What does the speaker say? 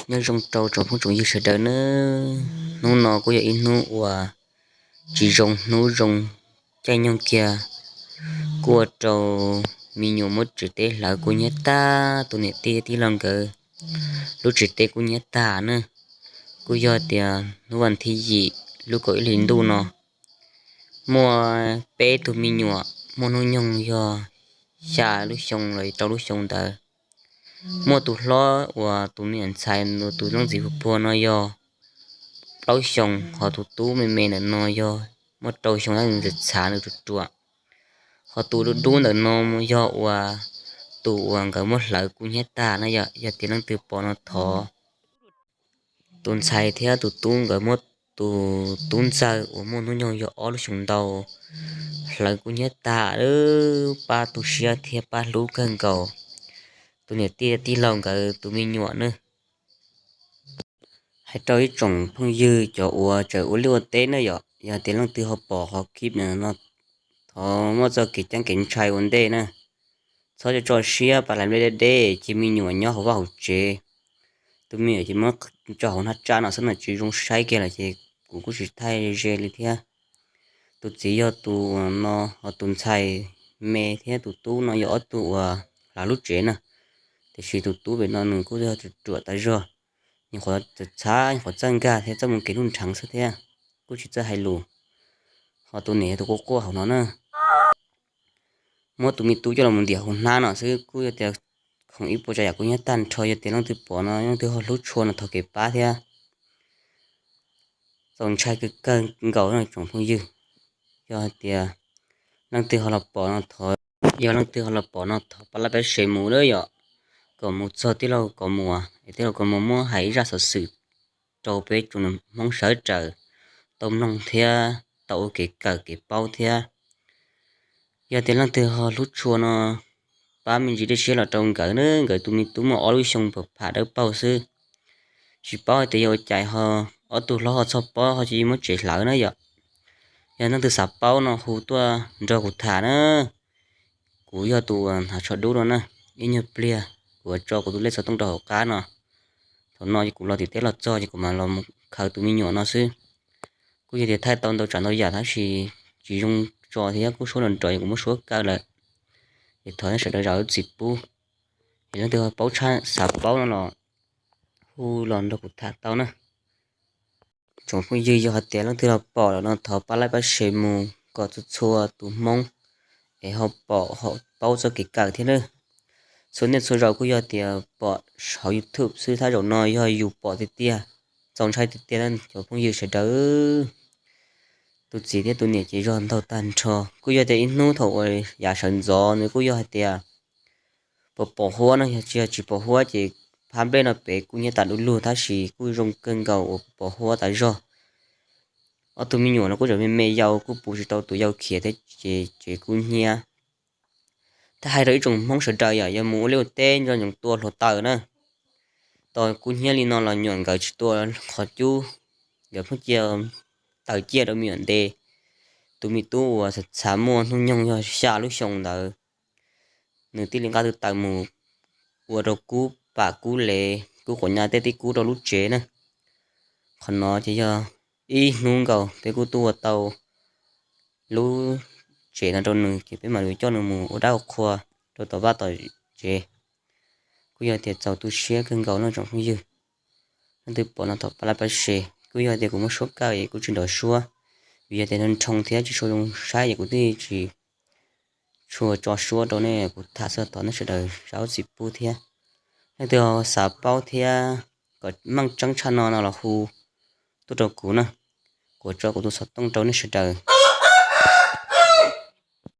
Nyob zoo rau tsoom phooj tsoom ywg sawv daws nawb. Hnub no kuj yog ib hnub uas tsis zoo hnub zoo caij nyoog kiag, kuj ua rau me nyuam muab tsev teb hlawv kuj nyiab tag, tus niam tij tij laug nkawd lub tsev teb kuj nyiab tag na. Kuj yog tias hnub vas thib yim lub kaum ib hlis ntuj no, muaj peb tug me nyuam muaj hnub nyoog yog xya lub xyoo los rau lub xyoo ntawd. Muaj tus hlob uas tus me nyuam ntxhais, tus leej txiv puag puag no yog plaub xyoos, ho tus tub me me ntawm no yog muaj rau xyoo, tab nws txhav nws ruam ruam. Ho tus dub dub ntawm no yog uas tus uas nkawd muab hlawv kuj nyiab tag na yom. Yog tias leej twg pom no thov tus ntxhais thiab tus tub nkawd muab tus tub ntxawg uas muaj hnub nyoog yog ob lub xyoos ntau hlawv kuj nyiab tag, pab tu siab thiab pab hlub kawg nkaus tus niam tij tij laug nkawd tus me nyuam na. Hais rau ib tsoom phooj ywg cov uas tseem ua liaj ua teb na yom, yog tias leej twg ho pom qhov clip no, thov muab txoj kev ceeb kev ntshai ua ntej na. Txhob tso siab pab hlais nplej deb deb, cia me nyuam nyob hauv vaj hauv tsev. Tus me nyuam ces muab tso hauv hnab tsab no xwb no tsis zoo saib kiag lawm ces kuv kuj tsis thaij ze li thiab. Tus txiv yog tus no, ho tus ntxhais me thiab tus tub no yog ob tug uas hlawv lub tsev na. Tiam sis tus tub pem no nws kuj yog ruam ruam tas zog, nyuam qhuav txawj txhab, nyuam qhuav txawj nkag thiab txawj mus kev nruj nrheev xwb thiab, kuj tsis txawj hais lus. Ho tus niam yog tus quaj quaj hauv no na. Muab tus me tub coj los mus ntiav hauv hnab no xwb, kuj yog tias khoom ib puas tsav yam kuj nyiab tag nrho. Yog tias leej twg pom no, leej twg ho hlub tshua no thov kev pab thiab. Txaus ntshai kawg kawg nkaus na tsoom phooj ywg. Yog hais tias leej twg ho los pom no thov, yog leej twg ho los pom no thov pab like pab share mus na yom, kom mus txog tij laug Kaus Muas es tij laug Kaus Muas muab hais ib zaj xov xwm rau peb tsoom Hmoob sawv daws tau mloog thiab tau ua kev kawm kev paub thiab. Yog tias leej twg ho hlub tshua no, pab me ntsis dej siab los rau nkawd na. Nkawd tus me tub muaj ob lub xyoo pham pham dawb paug xwb, tsis paub hais tias yog ua cas ho ob tug hlob ho txhoj pob ho cia li muab tsev hlawv na yom. Yog leej twg xav paub no hu tuaj nrog kuv tham na. Kuv yog tus uas hnav tsho dub no na, ib nyuag pliag kuv yuav tso kuv tus lej xov tooj rau hauv qab no. Thaum no ces kuv los tim teb los txog ces kuv mam los mus khaws tus me nyuam no xwb. Kuj yog tias thaij tau ntau tsav ntau yam tab sis tsis zoo tso thiab kuj suab nrov nrov ces kuv muab suab kaw lawm. Ces thov nej sawv daws zam lub txim pub, es leej twg paub tshaj xav paub no los hu los nrog kuv tham tau na. Tsoom phooj ywg, yog hais tias leej twg los pom lawm no thov pab like pab share mus kom txhua txhua tus Hmoob es ho pom ho paub txoj kev kawm thiab na. Txhua niaj txhua zaus kuj yog tias pom hauv YouTube xwb, tab zaum no yog yus pom tiag tiag. Txaus ntshai tiag tiag na cov phooj ywg sawv daws. Tus txiv thiab tus niam ces zog ntaug tag nrho. Kuj yog tias ib hnub thaum uas yav sawv ntxov nws kuj yog hais tias pom pom huab no, yog tsis yog tsis pom huab ces phab nplej no pem kuj nyiab tas du lug tab sis kuj zoo kawg nkaus uas pom huab tas zog. Ob tug me nyuam no kuj tseem me me yau kuj puv tsis tau tus yau khiav thiab ces tsev kuj nyiab. Thiab hais rau ib tsoom Hmoob sawv daws yom, yog mus ua liaj ua teb nco ntsoov tua hluav taws na. Tos kuj nyiab li no los nyuam nkawd tsis tua qhov cub, nkawd pheej cia taws ciaj rau me nyuam nte. Tus me tub uas txhav txhav muaj hnub nyoog yog xya lub xyoo ntawd, nws thiaj li nqa tus taws mus ua rau kub pam kub lev kub quav nyab tej tib kub rau lub tsev na. Qhov no ces yog ib hnub nkaus peb kuj tuaj ua tau lub tsev no rau nws ces peb mam li coj nws mus ua dab ua qhua rau tom vaj tom tsev. Kuj yog tias txaus tu siab kawg nkaus no tsoom phooj ywg. Leej twg pom no thov pab like pab share. Kuj yog tias kuv muaj suab kaw es kuj tsis nrov suab, vim yog tias nroo thiab tsis tshua zoo saib es kuv thiaj tsis tshua tso suab rau nej, kuv tham xwb, thov nej sawv daws zam lub txim pub thiab. Leej twg xav paub thiab kom meej tseeb tshaj no no los hu tuaj rau kuv na, kuv tso kuv tus xov tooj rau nej sawv daws.